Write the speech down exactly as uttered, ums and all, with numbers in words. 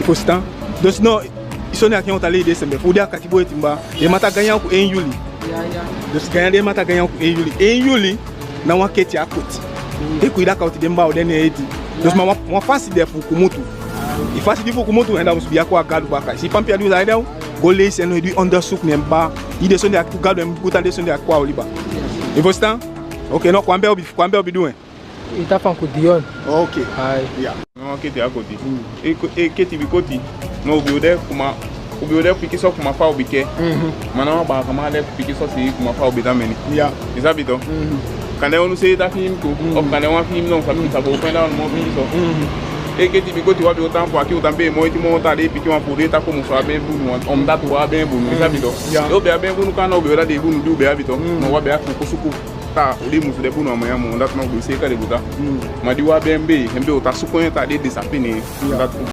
Fustan? Dus no, i soni aki un ta lei de sembe. Fu de a kati bo e timba. De mata ganyan ku en yuli. Dus ganyan de mata ganyan ku en yuli. En yuli, na wan keti a koti. E ku i da kauti den ba o den e edi. Dus ma wan, wan fasi de fu kumutu. I fasi di fu kumutu, en da mus bia ku a gadu baka. Si pampi a di u da e da u, go leisi en no e di onderzoek ne en ba. I de soni aki ku gadu en buta de soni aki ku a oliba. I fustan? Ok, no, kwambe obi, kwambe obi du en. I ta fan ku Dion. Ok. Ai. Ya. No, keti a koti. Mm. E ko-, e keti bi koti. No, u bi o de kuma, u bi o de pikinso kuma fa u bi ke. Mhm. Ma na wan baka ma de pikinso si kuma fa u bi ta meni. Ya. I sabi to? Mhm. Kande unu se ta fim ku. Mhm. Of kande wan fim no, sabi, mhm, sabi u fenda unu mo pikinso. Mhm. E keti bi koti wa bi o tan fu aki u tan be mo iti mo ta de pikin wan fu de ta kumu so a ben bunu wan. Om datu wa ben bunu. I sabi to? Ya. Yo be a ben bunu kan no be o da de bunu du be abi to. Mhm. No wa be a ku kusuku. Ta, u di musu de bunu a maya mo, dati no u di se ka de buta. Mm. Ma di wa be mbe, mbe u ta suku en ta de disapini. Ya. Dati u